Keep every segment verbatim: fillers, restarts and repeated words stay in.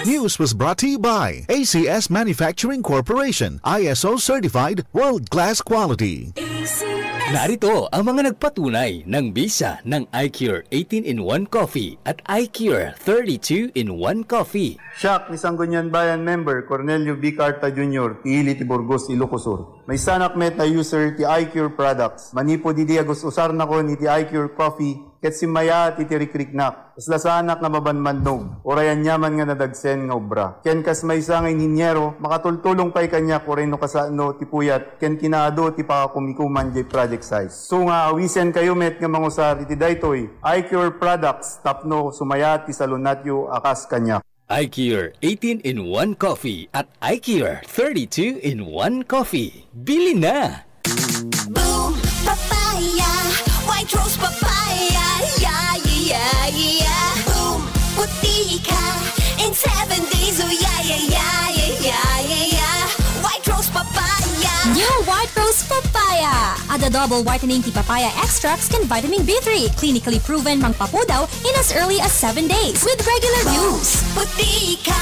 News was brought to you by A C S Manufacturing Corporation, I S O certified, world-class quality. Narito ang mga nagpatunay ng bisa ng iCure eighteen-in-one Coffee at iCure thirty-two-in-one Coffee. Siak ni Sangguniang Bayan member Cornelio V. Carta Junior, ti ili ti Burgos, Ilocos Sur. Maysanak met a user ti iCure products. Manipud idi agus-usarnakon iti iCure Coffee, ket simmayaat iti rikriknak. Kasla saanak nga mabanbannog, uray aniaman nga nadagsen nga obra. Ken kas maysa nga inhiniero, makatultulong pay kaniak uray no kasano ti puyat ken kinaadu ti pakakumikuman diay project sites. So nga, awisenkayo met nga mangusar iti daytoy iCure products tapno sumayaat ti salunatyo a kas kaniak. iCure eighteen-in-one Coffee at iCure thirty-two-in-one Coffee. Bili na! Boom Papaya, White Rose Papaya, yeah, yeah, yeah, yeah. Boom, puti ka in seven days, oh yeah, yeah, yeah, yeah, yeah, yeah, yeah. White Rose Papaya. New White Rose Papaya. Adda double whitening ti papaya extracts ken vitamin B three. Clinically proven mangpapudaw in as early as seven days with regular use. Puti ka,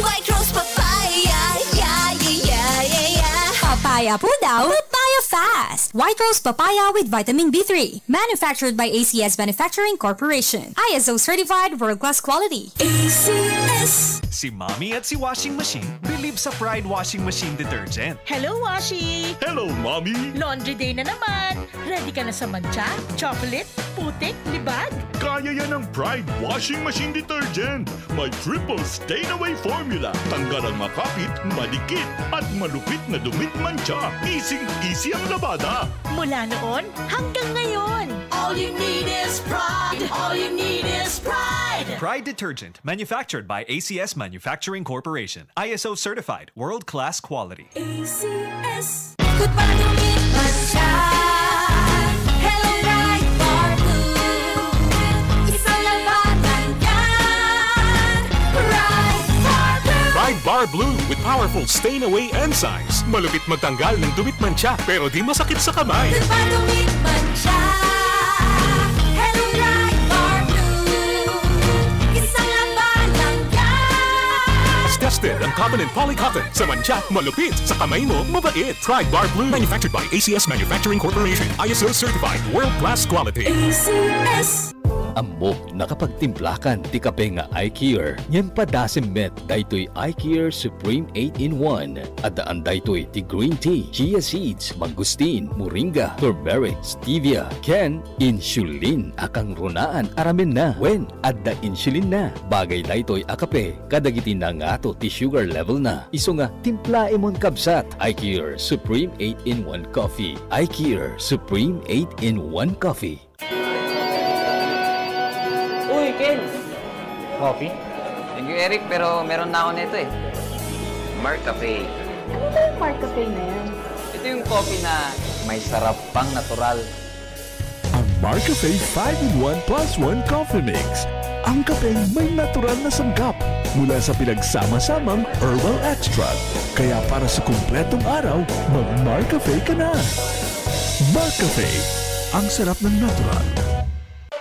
White Rose Papaya, yeah, yeah, yeah, yeah, yeah. Papaya pudaw, papaya fast. White Rose Papaya with vitamin B three. Manufactured by A C S Manufacturing Corporation. I S O certified, world-class quality. A C S. Si Mommy at si Washing Machine believe sa Pride Washing Machine Detergent. Hello, Washi! Hello, Mommy! Laundry day na naman! Ready ka na sa mantsa, chocolate, putik, libag? Kaya yan ng Pride Washing Machine Detergent. May triple stain away formula. Tanggal ang makapit, madikit, at malupit na dumit mantsa. Easy-easy ang labada. Mula noon hanggang ngayon. All you need is Pride. All you need is Pride. Pride Detergent, manufactured by A C S Manufacturing Corporation. I S O certified, world-class quality. A C S. Good morning, Mancha. Hello, Pride Bar Blue. Isang labanan yan. Pride Bar Blue. Pride Bar Blue with powerful stain away enzymes. Malupit magtanggal ng dumit mantsa, pero di masakit sa kamay. Good morning, Mancha. Hello, Pride Bar Blue. Isang labanan yan. Tested ang cotton and polycotton. Sa mantsa, malupit. Sa kamay mo, mabait. Pride Bar Blue. Manufactured by A C S Manufacturing Corporation. I S O certified. World class quality. A C S. Ammok, nakapagtimplakan ti kape nga iCare. Ngem padasem met daytoy iCare Supreme eight-in-one. Addaan daytoy ti green tea, chia seeds, mangosteen, moringa, turmeric, stevia, ken insulin a kangrunaan a ramenna. Wen, adda insulinna. Bagay daytoy a kape kadagiti nangato ti sugar levelna. Isu nga, timplaemon, kabsat. iCare Supreme eight-in-one Coffee. iCare Supreme eight-in-one Coffee. Uy, Ken! Coffee? Thank you, Eric, pero meron na ako nito eh. Mark Cafe. Ano ba yung Mark Cafe na yan? Ito yung coffee na may sarap pang natural. Ang Mark Cafe five-in-one plus one Coffee Mix. Ang kapeng may natural na sangkap mula sa pinagsama-samang herbal extract. Kaya para sa kumpletong araw, mag-Mark Cafe ka na. Mark Cafe, ang sarap ng natural.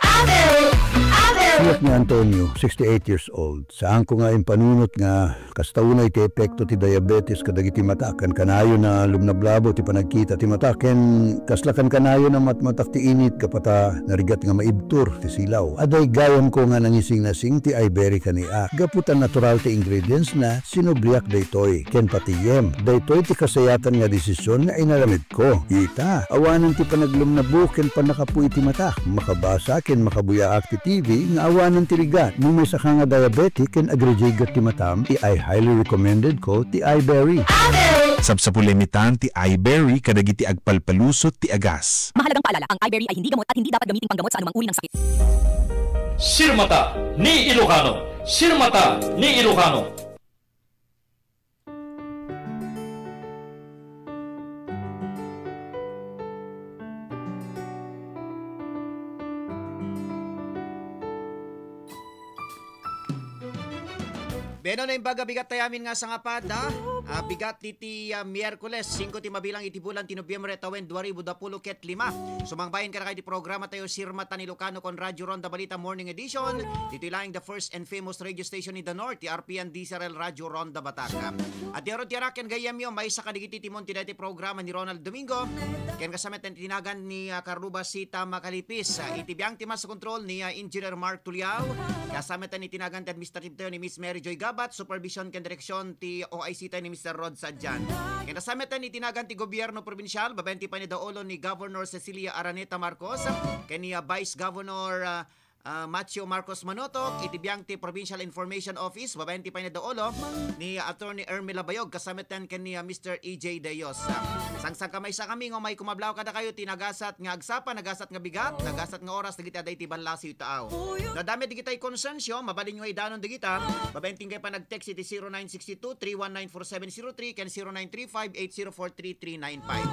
Average! Average! Siak ni Antonio, sixty-eight years old. Saan ko nga impanunot nga kasta unay ti epekto ti diabetes kadagiti mata. Kankanayon a lumnablabo ti panagkita ti mata, ken kasla kankanayon a matmatak ti init gapu ta narigat nga maibtur ti silaw. Adda gayamko nga nangisingnasing ti iBerry kaniak. Gapu ta natural ti ingredients na, sinubliak daytoy, ken patiem. Daytoy ti kasayatan nga desisyon nga inaramid ko. Ita, awanen ti panaglumnabo ken pannakapuy ti mata, makabasa ken makabuyaak ti T V nga awanen ti rigat. No maysaka nga diabetic ken agrejegat ti matam, ti ay highly recommended ko ti iBerry. Sapsapulem itan ti iBerry kadagiti agpalpalusot ti agas. Mahalagang paalala, ang iBerry ay hindi gamot at hindi dapat gamiting panggamot sa anumang uri ng sakit. Sirmata ni Ilocano! Sirmata ni Ilocano! Beno, naimbag a bigat tayamin nga sangapad, da? Ah, bigat diti, ah, Miyerkules, singko ti mabilang iti bulan ti Nobyembre, tawen dua ribu dua pulo ket lima. Sumangbayen kadakayo ti programa tayo, Sirmatan Ilocano, kon Radyo Ronda Balita Morning Edition. Ditoy laeng the first and famous radio station in the North, ti R P N D Z R L Radyo Ronda Batak. At diaro ti araken gayyemyo, maysa kadigiti timon ti daytoy programa ni Ronald Domingo. Ken kasama ten itinagan ni, ah, Carlo Basita Makalipis. Ah, iti biang ti master control ni, ah, Engineer Mark Tuliao. Kasama ten itinagan ti administrative tayo ni Miss Mary Joy Gabat, supervision ken direksyon ti O I C tayo ni Mister Rod Sadjan. Ken kasama ten itinagan ti gobyerno probinsyal, babaen ti panidaulo ni Governor Cecilia Araneta Marcos, ken ni, ah, Vice Governor, ah, ah, Matthew Marcos Manotok, iti biang ti Provincial Information Office, babaen ti panidaulo ni Attorney Ermela Bayog, kasama ten ken ni, ah, Mister E J Dayos. Ah, sangsangkamaysa kami nga umay kumablaw kadakayo ti nagasat nga agsapa, nagasat nga bigat, nagasat nga oras dagiti adda iti ballasiw taaw. No adda met digitay konsensyo, mabalinyo a idanon dagita, babaen ti inkay panag-text iti zero nine six two, three one nine four seven zero three ken zero nine three five eight zero four three three nine five.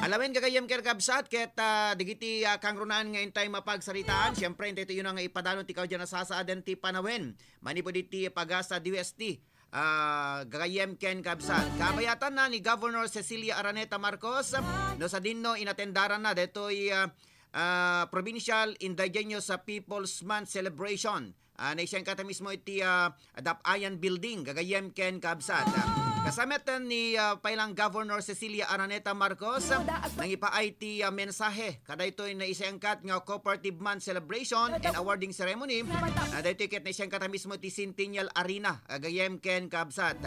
Alawen gagayyem ken kabsat ket, ah, digiti, ah, kangrunaan nga intay mapagsaritaan, siyempre, intay tayo na nga ipadanon ti kaudyan a sasaaden ti panawen. Manipud iti pagasa D O S T, ah, gagayyem ken kabsat. Kabayatanna ni Governor Cecilia Araneta Marcos, no sadinno inatendaranna detoy, ah, ah, Provincial Indigenous, ah, People's Month Celebration. Ah, naisengkata mismo iti, ah, Dapayan Building, gagayyem ken kabsat. Ah, kasamet ni, ah, pailang Governor Cecilia Araneta Marcos, nangipaay ti, ah, mensahe kadaytoy naisengkat nga Cooperative Month Celebration and Awarding Ceremony. Ah, daytoy ket naisengkata mismo ti Centennial Arena, gagayyem ken kabsat.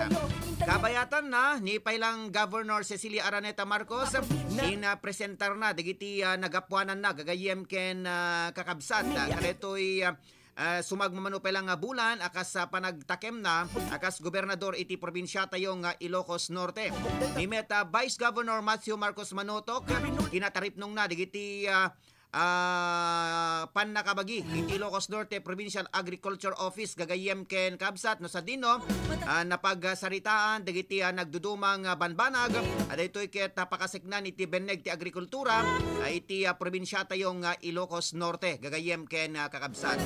Kabayatanna ni pailang Governor Cecilia Araneta Marcos, inapresentarna dagiti, ah, nagapuananna, gagayyem ken, ah, kakabsat. Ah, kadaytoy, ah, ah, sumagmamano pay lang nga bulan a kas, ah, panagtakemna a kas gobernador iti probinsiatayo nga Ilocos Norte. Ni met, ah, Vice Governor Matthew Marcos Manotok, kinataripnongna dagiti, ah, ah, pannakabagi iti Ilocos Norte Provincial Agriculture Office, gagayyem ken kabsat, no sadinno, ah, napagsaritaan dagiti, ah, nagdudumang, ah, banbanag, a daytoy ket, ah, pakaseknan iti benneg ti agrikultura, ah, iti, ah, probinsiatayo nga Ilocos Norte, gagayyem ken, ah, kakabsat.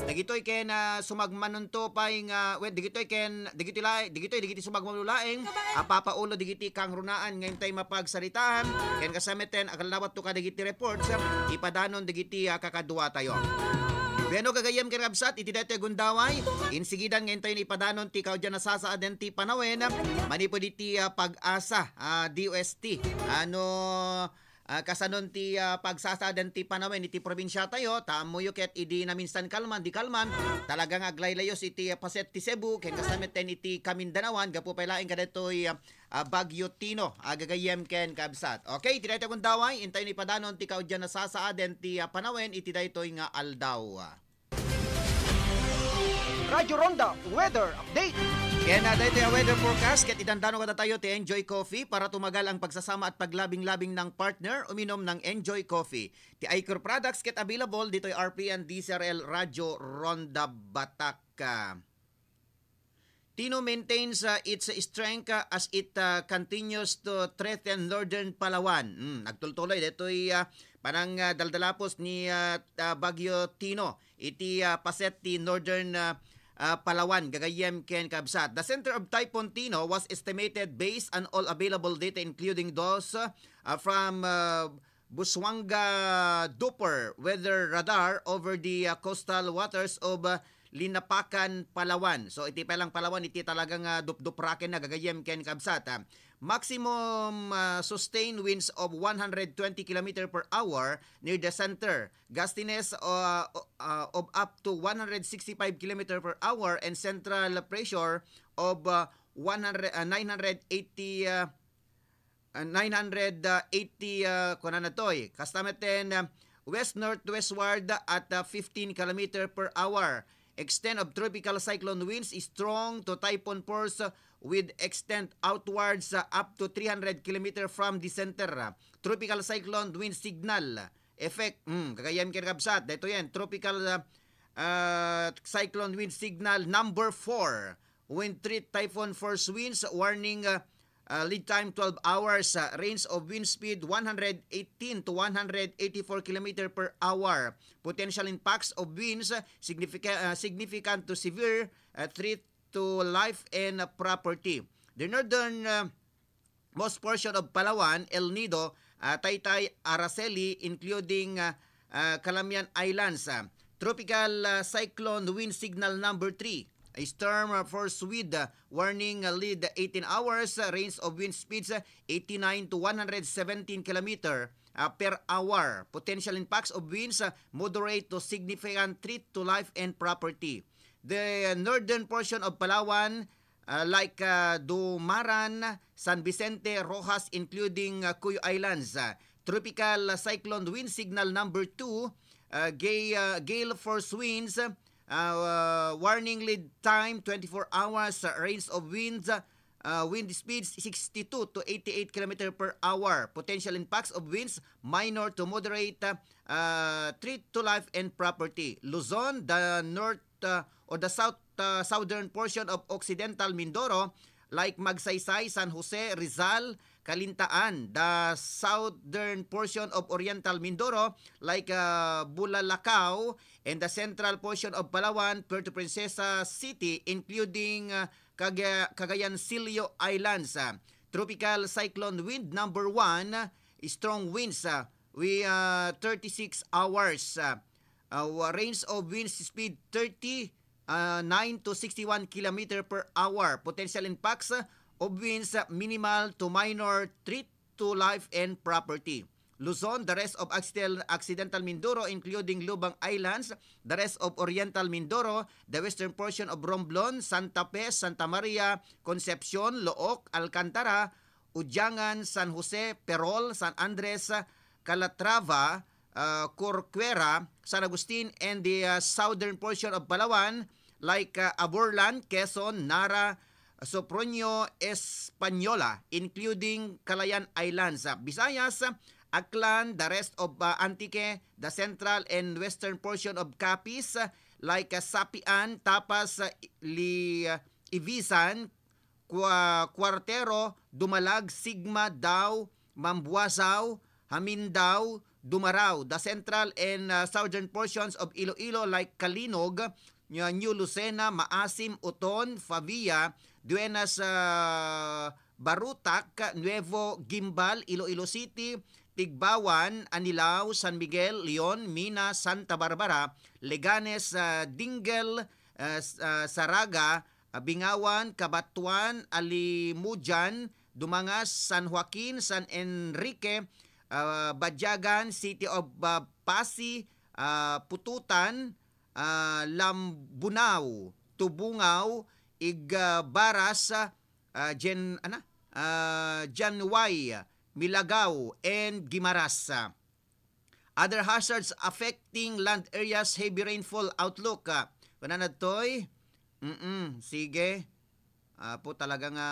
Dagitoy ken, ah, sumagmanonto pay nga, well, dagitoy ken, dagitoy la-, dagitoy, dagiti sumagmamano laeng a papaulo dagiti kangrunaan nga intay mapagsaritaan, ken kasameten, agallawatto kadagiti reports, ah, ipadanon dagiti, ah, kakaduatayo. Bueno, gagayyem ken kabsat, iti daytoy gundaway, insigidan nga intay ipadanon ti kaudyan a sasaaden ti panawen, manipud iti, ah, pag-asa, ah, D O S T. Ano, ah, kasanon ti, ah, pagsasaden ti panawen iti probinsiatayo, ta ammoyo ket idi naminsan kalman, di kalman, talaga nga aglaylayos iti, ah, paset ti Cebu, ken kasameten iti Kamindanawan, gapu pay laeng kadaytoy, ah, ah, Bagyo Tino, ah, gagayyem ken kabsat. Okay, iti daytoy gundaway, intay ipadanon ti kaudyan a sasaaden ti, ah, panawen iti daytoy nga aldaw. Radyo Ronda Weather Update. Ken, ah, daytoy a weather forecast, ket idandano kadatayo ti Enjoy Coffee para tumagal ang pagsasama at paglabing-labing ng partner, uminom ng Enjoy Coffee. Ti Icor products ket available ditoy R P N D Z R L Radyo Ronda Batak. Tino maintains, uh, its strength, uh, as it, uh, continues to threaten northern Palawan. Hmm, nagtultuloy daytoy, uh, panang, uh, daldalapos ni, uh, uh, Bagyo Tino iti, uh, paset ti northern, uh, uh, Palawan, gagayyem ken kabsat. The center of Typhoon Tino was estimated based on all available data, including those, uh, uh, from, uh, Busuanga Doppler weather radar over the, uh, coastal waters of, uh, Linapacan, Palawan. So, iti pay lang Palawan, iti talaga nga dupdupraken na gagayyem ken kabsat, ah. Maximum, uh, sustained winds of one hundred twenty kilometer per hour near the center. Gustiness, uh, uh, of up to one hundred sixty-five kilometer per hour and central pressure of, uh, one hundred, uh, nine hundred eighty, uh, uh, nine hundred eighty, uh, kunana toy. Kasta met ten, uh, west-northwestward at, uh, fifteen kilometer per hour. Extent of tropical cyclone winds is strong to typhoon force, uh, with extent outwards, uh, up to three hundred kilometer from the center. Uh, tropical cyclone wind signal effect. Hmm, gagayyem ken kabsat. Daytoy yen, tropical, uh, uh, cyclone wind signal number four. Wind threat typhoon force winds warning, uh, uh, lead time twelve hours, uh, range of wind speed one hundred eighteen to one hundred eighty-four kilometer per hour. Potential impacts of winds, uh, significant, uh, significant to severe, uh, threat to life and, uh, property. The northern, uh, most portion of Palawan, El Nido, uh, Taytay, Araceli, including, uh, uh, Calamian Islands. Uh, tropical, uh, cyclone wind signal number three. A storm, uh, force with, uh, warning, uh, lead eighteen hours, uh, range of wind speeds, uh, eighty-nine to one hundred seventeen kilometer, uh, per hour. Potential impacts of winds, uh, moderate to significant threat to life and property. The northern portion of Palawan, uh, like, uh, Dumaran, San Vicente, Roxas, including, uh, Cuyo Islands. Uh, tropical, uh, cyclone wind signal number two, uh, gay-, uh, gale force winds, uh, warning lead time twenty-four hours, uh, range of winds, uh, wind speeds sixty-two to eighty-eight kilometer per hour. Potential impacts of winds minor to moderate, uh, uh, threat to life and property. Luzon, the north, uh, or the south, uh, southern portion of Occidental Mindoro, like Magsaysay, San Jose, Rizal, Calintaan, the southern portion of Oriental Mindoro, like, uh, Bulalacao, and the central portion of Palawan, Puerto Princesa City, including, uh, Caga-, Cagayan Silio Islands. Uh, tropical cyclone wind number one, uh, strong winds, uh, we, uh, thirty-six hours. Uh, uh, range of wind speed thirty, uh, nine to sixty-one kilometer per hour. Potential impacts, uh, of winds, uh, minimal to minor threat to life and property. Luzon, the rest of accidel-, Accidental Mindoro, including Lubang Islands, the rest of Oriental Mindoro, the western portion of Romblon, Santa Fe, Santa Maria, Concepcion, Looc, Alcantara, Udiangan, San Jose, Perol, San Andres, Calatrava, uh, Corcuera, San Agustin, and the, uh, southern portion of Palawan, like, uh, Aborlan, Quezon, Nara, Soproño, Española, including Calayan Islands. Uh, Visayas, Aklan, the rest of, uh, Antique, the central and western portion of Capiz, uh, like, uh, Sapian, Tapas, uh, Li-, uh, Ibisan, Cua-, Cuartero, Dumalag, Sigma, Dao, Mambuasao, Jamindao, Dumarao, the central and, uh, southern portions of Iloilo like Calinog, New, New Lucena, Maasim, Oton, Pavia, Duenas, uh, Barutac, Nuevo Guimbal, Iloilo City, Tigbauan, Anilao, San Miguel, Leon, Mina, Santa Barbara, Leganes, uh, Dinguel, uh, S-, uh, Zarraga, ah, Bingawan, Cabatuan, Alimujan, Dumangas, San Joaquin, San Enrique, ah, Badiagan, City of, ah, Pasi, ah, Pututan, ah, Lambunao, Tubungao, Igbaras, ah, Gen-, ana? Ah, Janway, Milagao, and Guimaras. Other hazards affecting land areas, heavy rainfall outlook. Ah, kunana ditoy? Mm-mm, sige. Apo, talaga nga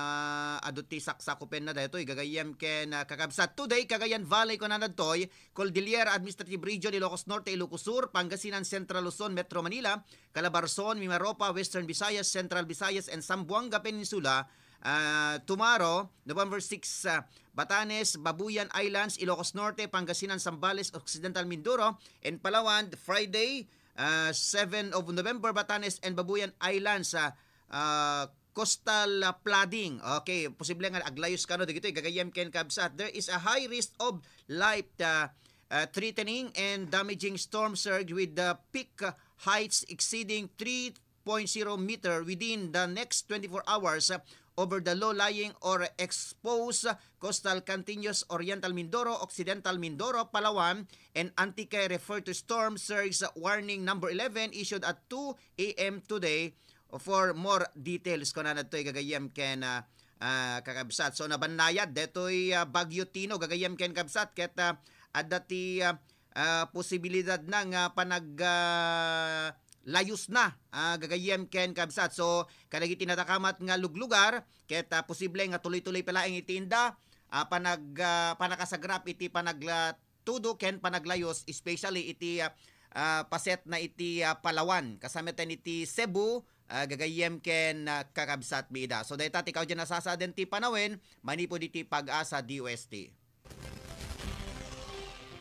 adu ti saksakupenna daytoy, gagayyem ken, ah, kakabsat. Today, Cagayan Valley, kunana ditoy, Cordillera Administrative Region, Ilocos Norte, Ilocos Sur, Pangasinan, Central Luzon, Metro Manila, Calabarzon, Mimaropa, Western Visayas, Central Visayas, and Zamboanga Peninsula, ah, tomorrow, November six, ah, Batanes, Babuyan Islands, Ilocos Norte, Pangasinan, Zambales, Occidental Mindoro, and Palawan, Friday, ah, seven of November, Batanes and Babuyan Islands, ah, ah, coastal, ah, flooding. Okay, posible nga aglayos kano dagitoy gagayyem ken kabsat. There is a high risk of life, ah, ah, threatening and damaging storm surge with the peak heights exceeding three point zero meter within the next twenty-four hours, uh, over the low-lying or exposed coastal continuous Oriental Mindoro, Occidental Mindoro, Palawan, and Antique, referred to storm surge warning number eleven issued at two A M today. For more details, kunana ditoy gagayyem ken, ah, ah, kakabsat. So, nabannayad detoy, ah, Bagyo Tino, gagayyem ken kabsat, ket, ah, adda ti, ah, ah, posibilidad na nga panag, ah, layus na, ah, gagayyem ken kabsat. So, kadagiti nadakamat nga luglugar, ket, ah, posible nga tuloy-tuloy pa laeng iti inda, ah, panag-, ah, panakasagrap iti panagla-, tudo ken panaglayus, especially iti, ah, ah, paset na iti, ah, Palawan, kasamatan iti Cebu, ah, gagayyem ken, ah, kakabsat mi ida. So, dayta ti kaudyan a sasaaden ti panawen, manipud iti Pag-asa D O S T.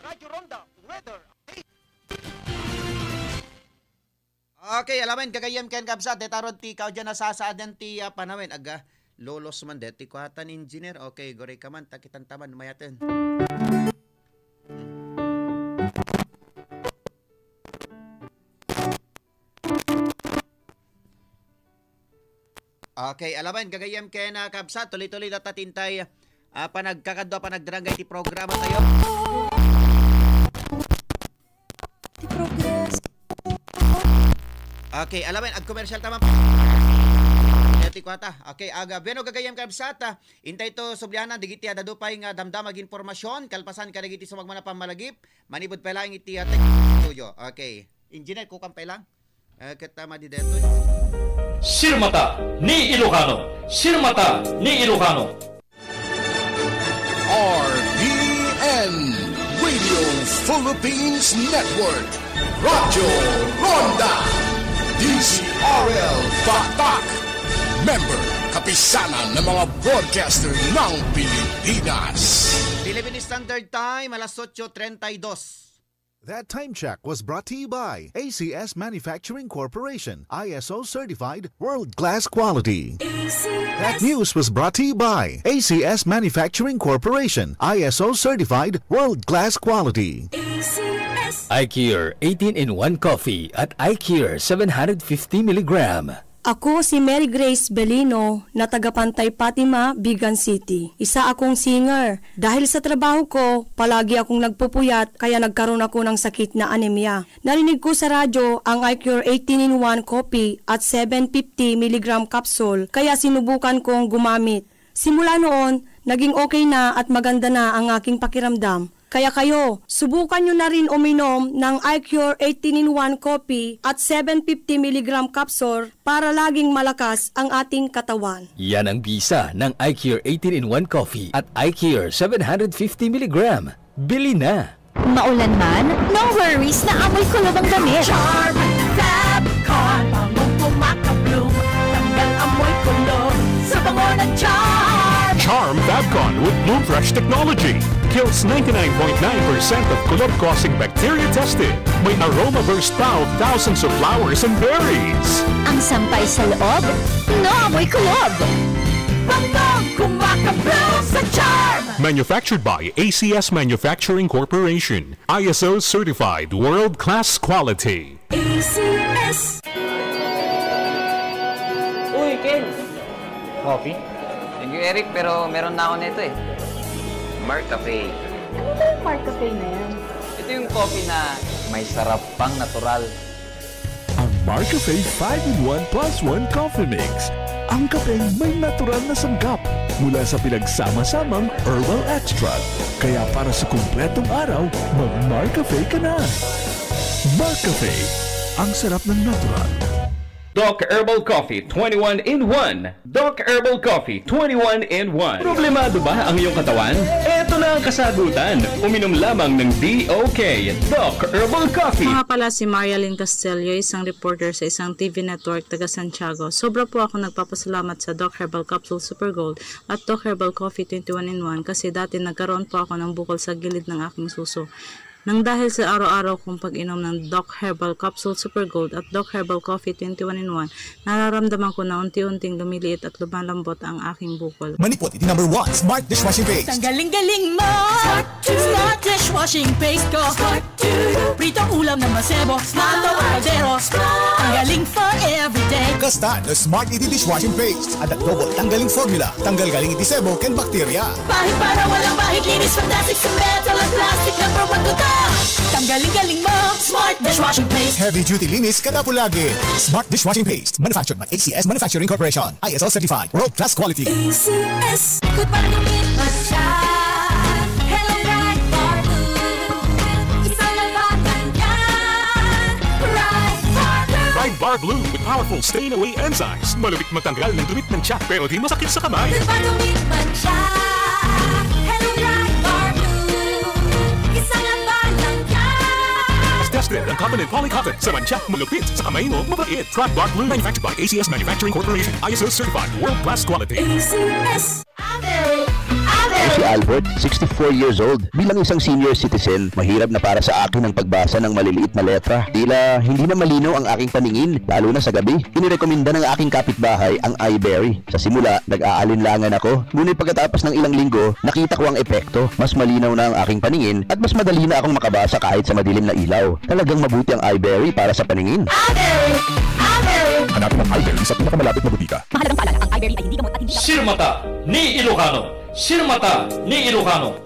Radyo Ronda Weather Update. Okay, alamen, gagayyem ken kabsat, dayta rod ti kaudyan a sasaaden ti, ah, panawen. Aga, Lolos man deti kuatan, engineer. Okay, gurika man, ta kitan ta man, mayaten. Okay, alawen, gagayyem ken, ah, kabsat, tuloy-tuloy data tintay, ah, panagkakadua, panagdarangay ti programa tayo. Ti progress. Okay, alawen, ag-commercial ta man. Ti kuata. Okay, aga, bueno, gagayyem kabsat, ah, intay to sublianan, digiti adda pay nga damdama ag-impormasyon, kalpasan kadagiti sumagmamano a pammalagip, manipud pay laeng iti, ah, tech studio. Okay. Engineer, kukan pay lang. Eh, ket, ah, madi detoy. Sirmata ni Ilocano. Sirmata ni Ilocano. R P N Radio Philippines Network. Radyo Ronda. D Z R L Batak. Member, Kapisanan ng mga Broadcaster ng Pilipinas. Philippine Standard Time, alas otso treinta y dos. That time check was brought to you by A C S Manufacturing Corporation, I S O certified, world-class quality. That news was brought to you by A C S Manufacturing Corporation, I S O certified, world-class quality. I Cure eighteen-in-one Coffee at I Cure seven hundred fifty milligram. Ako si Mary Grace Belino na taga Pantay Fatima, Vigan City. Isa akong singer. Dahil sa trabaho ko, palagi akong nagpupuyat kaya nagkaroon ako ng sakit na anemia. Narinig ko sa radyo ang I Cure eighteen-in-one coffee at seven fifty milligram capsule kaya sinubukan kong gumamit. Simula noon, naging okay na at maganda na ang aking pakiramdam. Kaya kayo, subukan nyo na rin uminom ng I Cure eighteen-in-one coffee at seven fifty milligram capsule para laging malakas ang ating katawan. Yan ang bisa ng I Cure eighteen-in-one coffee at I Cure seven hundred fifty milligram. Bili na! Maulan man, no worries na amoy kulob ang damit. Charm Fab Con, bangong kumakabloom, tanggal amoy kulob sa bango ng Charm. Charm Fab Con with Bloom Fresh technology kills ninety-nine point nine percent of kulob-causing bacteria tested. May aroma burst pa of thousands of flowers and berries. Ang sampay sa loob, no amoy kulob. Bangong kumakabloom sa Charm. Manufactured by A C S Manufacturing Corporation. I S O certified world-class quality. A C S. Uy, Ken! Coffee? Thank you, Eric, pero meron na ako nito eh. Mark Cafe. Ano ba yung Mark Cafe na yan? Ito yung coffee na may sarap pang natural. Ang Marcafe five-in-one plus one Coffee Mix. Ang kapeng may natural na sangkap mula sa pinagsama-samang herbal extract. Kaya para sa kumpletong araw, mag-Marcafe ka na. Marcafe, ang sarap ng natural. Doc Herbal Coffee twenty-one in one. Doc Herbal Coffee twenty-one in one. Problemado ba ang iyong katawan? Eto na ang kasagutan. Uminom lamang ng D O K, Doc Herbal Coffee. Mga pala, si Marialyn Castillo, isang reporter sa isang T V network taga Santiago. Sobra po ako nagpapasalamat sa Doc Herbal Capsule Super Gold at Doc Herbal Coffee twenty-one in one kasi dati nagkaroon po ako ng bukol sa gilid ng aking suso. Nang dahil sa araw-araw kong pag-inom ng Doc Herbal Capsule Super Gold at Doc Herbal Coffee twenty-one in one, nararamdaman ko na unti-unting lumiliit at lumalambot ang aking bukol. Manipud iti number one Smart Dishwashing Paste. Tanggaling-galing mo! Smart, Smart Dishwashing Paste ko! Smart, Prito ulam ng masebo, Smart, kaldero, Smart! Tanggaling for everyday. Kasta no Smart iti dishwashing paste. Adda double tanggaling formula. Tanggal galing iti sebo ken bakterya. Bahid para walang bahid, linis, fantastic sa metal at plastic, number one ko ta. Tanggaling-galing mo, Smart Dishwashing Paste. Heavy duty linis kada pulagi. Smart Dishwashing Paste. Manufactured by A C S Manufacturing Corporation. I S O certified. World class quality. A C S. Ikot pa, lumit pa siya. Hello, Bright Bar Blue. Isa lang ba yan? Bright Bar Blue. Bright Bar Blue with powerful stain away enzymes. Malupit matanggal ng dumi ng tiyak pero di masakit sa kamay. Nagpadumi man siya. Hello, Bright Bar Blue. Isa lang ba lang yan? Tested ang cotton and poly cotton sa mancha, malupit sa kamay mo, mabait. Bright Bar Blue, manufactured by A C S Manufacturing Corporation, I S O certified, world class quality. A C S. Ave, Ave, Ako si Albert, sixty-four years old. Bilang isang senior citizen, mahirap na para sa akin ang pagbasa ng maliliit na letra. Tila hindi na malinaw ang aking paningin, lalo na sa gabi. Inirekomenda ng aking kapitbahay ang Iberry. Sa simula, nag-aalinlangan ako. Ngunit pagkatapos ng ilang linggo, nakita ko ang epekto. Mas malinaw na ang aking paningin at mas madali na akong makabasa kahit sa madilim na ilaw. Talagang mabuti ang Iberry para sa paningin. Hanapin ang Iberry sa pinakamalapit na botika. Mahalagang paalala, ang Iberry ay hindi gamot at hindi dapat Sirmata ni Ilocano. Sirmata ni Ilocano.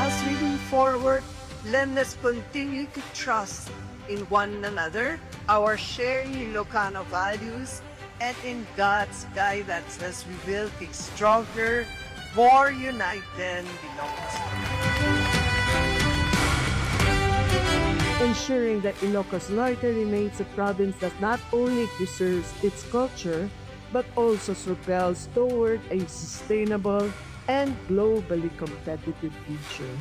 As we move forward, let us continue to trust in one another, our shared Ilocano values, and in God's guidance as we build a stronger, more united Ilocos. Ensuring that Ilocos Norte remains a province that not only preserves its culture, but also propels toward a sustainable and globally competitive future.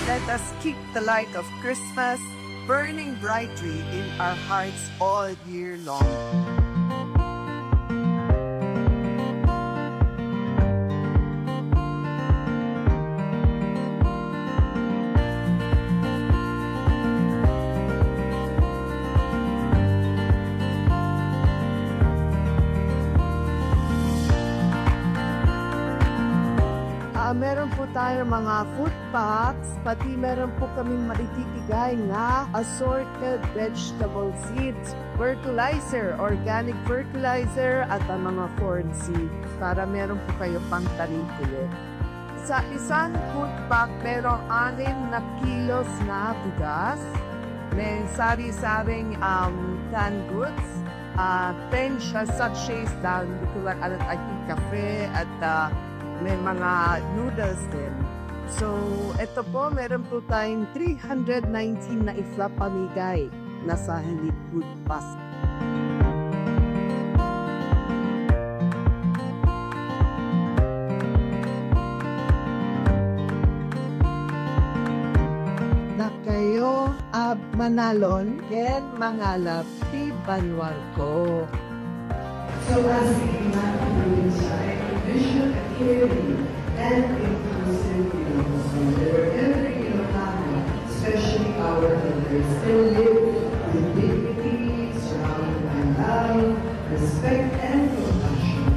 Let us keep the light of Christmas burning brightly in our hearts all year long. Ah, meron po tayo mga food packs, pati meron po kaming maititibay nga assorted vegetable seeds, fertilizer, organic fertilizer, at ang mga corn seeds para meron po kayo pang tanim ulit. Sa isang food pack, merong anim na kilos na bigas, may sari-saring, um, canned goods, ah, ten siya sachets, dahil hindi ko lang alam, I think, kape at, ah, may mga noodles din. So, eto po, meron po tayong three hundred nineteen na isla pamigay na sa Helid Food Pass. Manalon ken mangalap ti banuarko. So as the Iman Provincia, I envision a caring and inclusive Ilocos, where every Ilocano, especially our elders, can live with dignity, surrounded by love, respect, and compassion.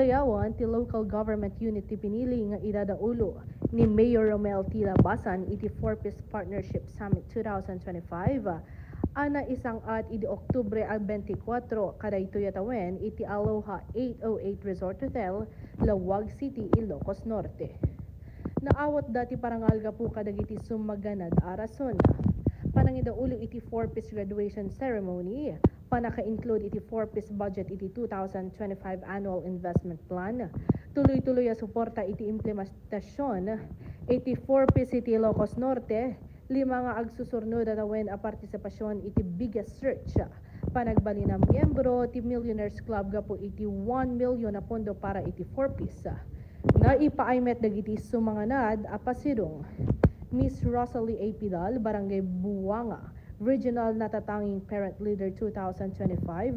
Dayawan ti local government unit ti pinili nga idadaulo ni Mayor Romel T. Labasan iti Four Ps Partnership Summit twenty twenty-five a naisang-at idi Oktubre a twenty-four kadaytoy a tawen iti Aloha eight oh eight Resort Hotel, Laoag City, Ilocos Norte. Naawatda ti parangal gapu kadagiti sumagganad a rason. Panangidaulo iti Four Ps graduation ceremony, pannaka-include iti Four Ps budget iti two thousand twenty-five annual investment plan, tuloy-tuloy a suporta iti implementasion iti Four Ps iti Ilocos Norte, lima nga agsusurnod a tawen a partisipasion iti biggest search, panagbalin a miyembro ti Millionaires Club gapu iti one million a pondo para iti Four Ps. Naipaay met dagiti sumanganad a pasidong: Miss Rosalie A. Pidal, Barangay Buanga, Regional Natatanging Parent Leader two thousand twenty-five,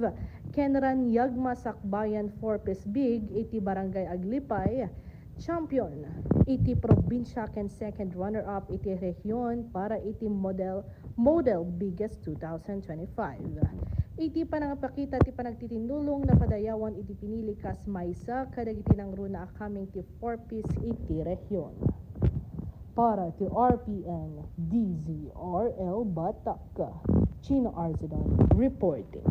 Kenran Yagma Sakbayan Four Ps Big iti Barangay Aglipay, champion iti probinsia ken second runner-up iti rehiyon para iti Model, Model Biggest two thousand twenty-five. Iti panangipakita ti panagtitinnulong, napadayawan iti pinili kas maysa kadagiti nangruna a coming ti Four Ps iti rehiyon. Para ti R P N D Z R L Batak, Gina Arcedon reporting.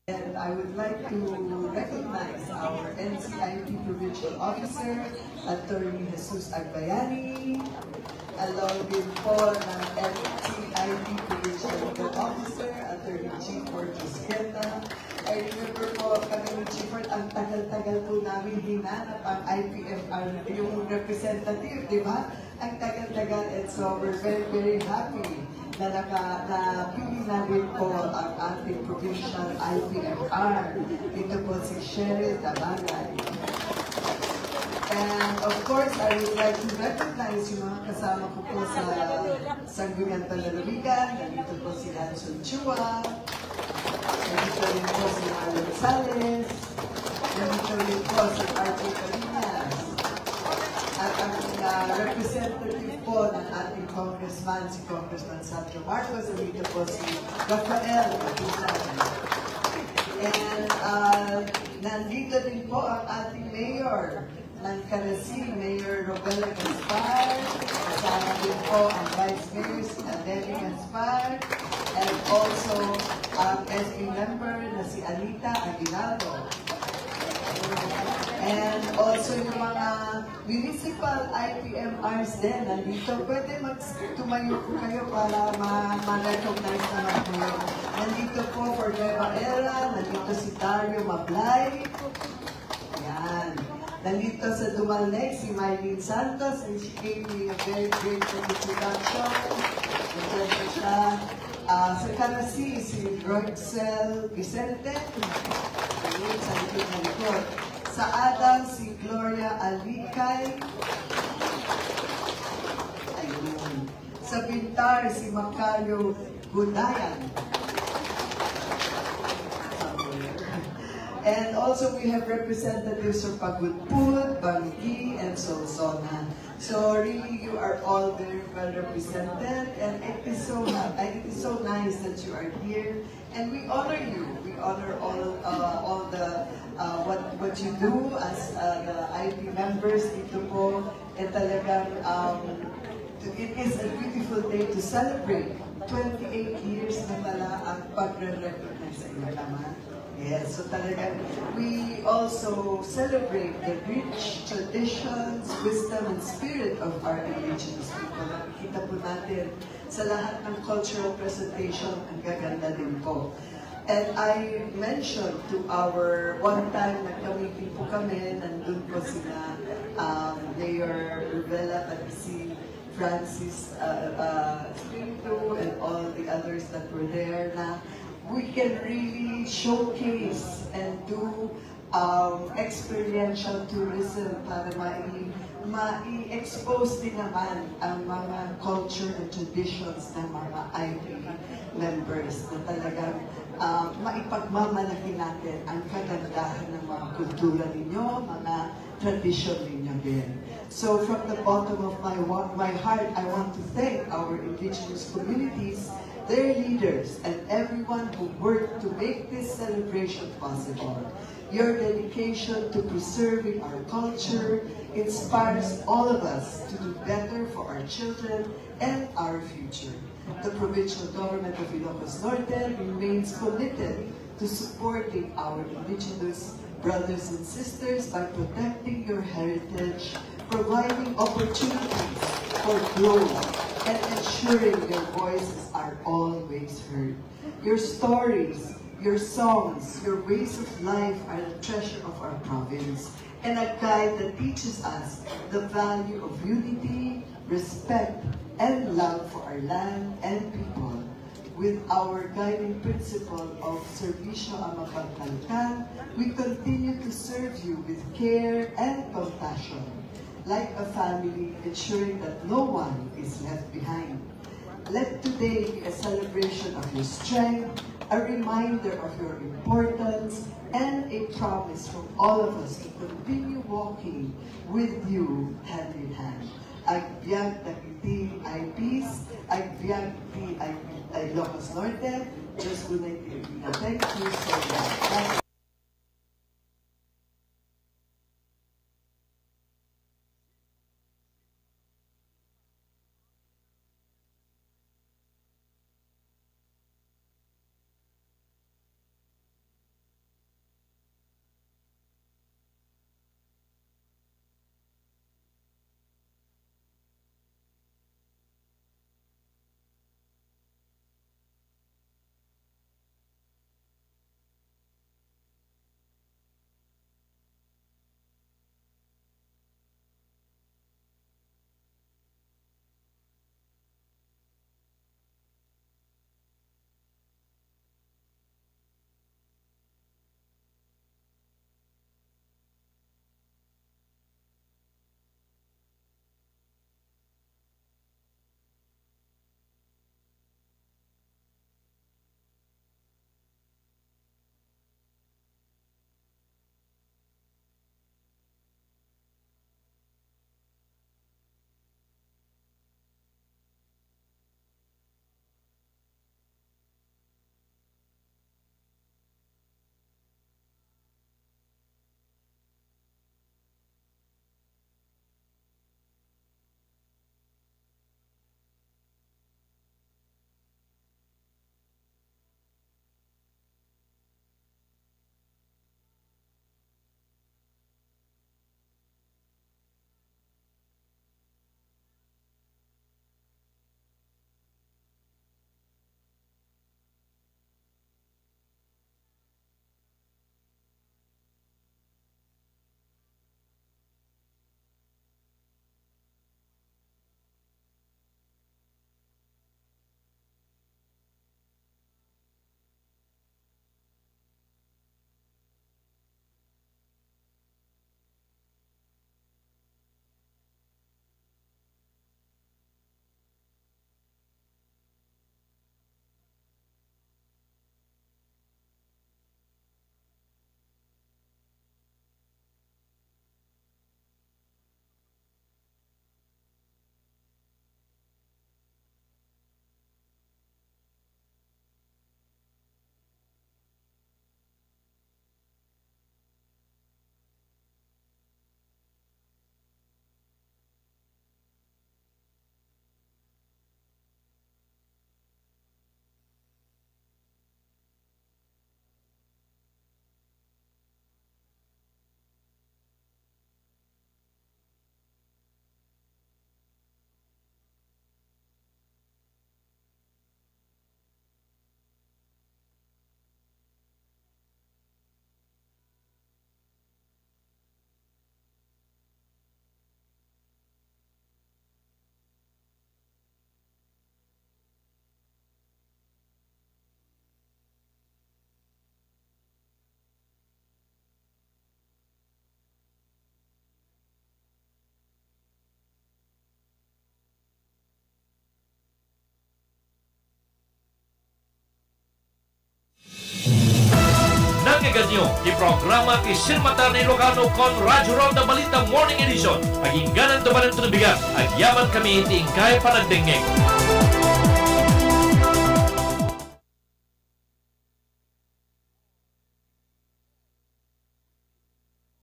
And I would like to recognize our N C I P Provincial Officer, Attorney Jesus Agbayani, along din po ng N C I P Provincial Legal Officer, Attorney Chief Fortress Guetta. I remember po kami ni Chief Fort, ang tagal-tagal po namin hinanap ang I P F R, yung representative, di ba? Ang tagal-tagal, and so we're very, very happy na naka-, napili na rin po ang ating provincial I P F R. Ito po si Cheryl Tabangay. And of course, I would like to recognize yung mga kasama ko po sa Sangguniang Panlalawigan. Nandito po si Hanson Chua. Nandito rin po si Marlon Sales. Nandito rin po si R J Fariñas. At ang, ah, representative po ng ating congressman, si Congressman Sandro Marcos, nandito po si Rafael Batusan. And, ah, nandito din po ang ating mayor ng Canasi, Mayor Robella Gaspar. Kasama din po ang Vice Mayor, si Adele Gaspar. And also, ang S B member na si Anita Aguinaldo. And also yung mga municipal I P M Rs din, nandito. Pwede mag-, tumayo po kayo para ma-, ma-recognize naman po yun. Nandito po for Nueva Era, nandito si Dario Mablay. Yan. Nandito sa Dumalneg, si Mylene Santos, and she gave me a very great introduction. Nandiyan po siya. Ah, sa Canasi, si Roxel Vicente. Ayun, sa likod na likod. Sa Adang, si Gloria Alicay. Ayun. Sa Bintar, si Macario Gudayan. And also, we have representatives from Pagudpud, Bangui, and Solsona. So really, you are all very well represented, and it is so ha-, and it is so nice that you are here. And we honor you. We honor all, uh, all the, uh, what, what you do as, uh, the I P members dito po. And talagang, um, it is a beautiful day to celebrate. Twenty-eight years na pala ang pagre-recognize sa inyo, tama? Yes, so talagang we also celebrate the rich traditions, wisdom, and spirit of our indigenous people. Nakikita po natin sa lahat ng cultural presentation, ang gaganda din po. And I mentioned to our one time nagka-meeting po kami, nandun po sina, um, Mayor Rubella, pati si Francis, uh, uh, Espiritu, and all the others that were there, na we can really showcase and do, um, experiential tourism para mai-, mai-expose din naman ang mga culture and traditions ng mga I P members na talagang, uh, maipagmamalaki natin ang kagandahan ng mga kultura ninyo, mga tradition ninyo din. So from the bottom of my wa-, my heart, I want to thank our indigenous communities, their leaders, and everyone who worked to make this celebration possible. Your dedication to preserving our culture inspires all of us to do better for our children and our future. The provincial government of Ilocos Norte remains committed to supporting our indigenous brothers and sisters by protecting your heritage, providing opportunities for growth, and ensuring your voices are always heard. Your stories, your songs, your ways of life are the treasure of our province and a guide that teaches us the value of unity, respect, and love for our land and people. With our guiding principle of Servicio a Mapagtalkan, we continue to serve you with care and compassion, like a family, ensuring that no one is left behind. Let today be a celebration of your strength, a reminder of your importance, and a promise from all of us to continue walking with you hand in hand. Agbiag dagiti I Ps, agbiag ti I-, Ilocos Norte, Diyos unay ti Thank you so much. Kanyo ti programa ti Sinmatan Ilocano ken Radyo Ronda Balita Morning Edition. Aginggananto manen ti bigat, agyaman kami iti inkay panagdengngeg.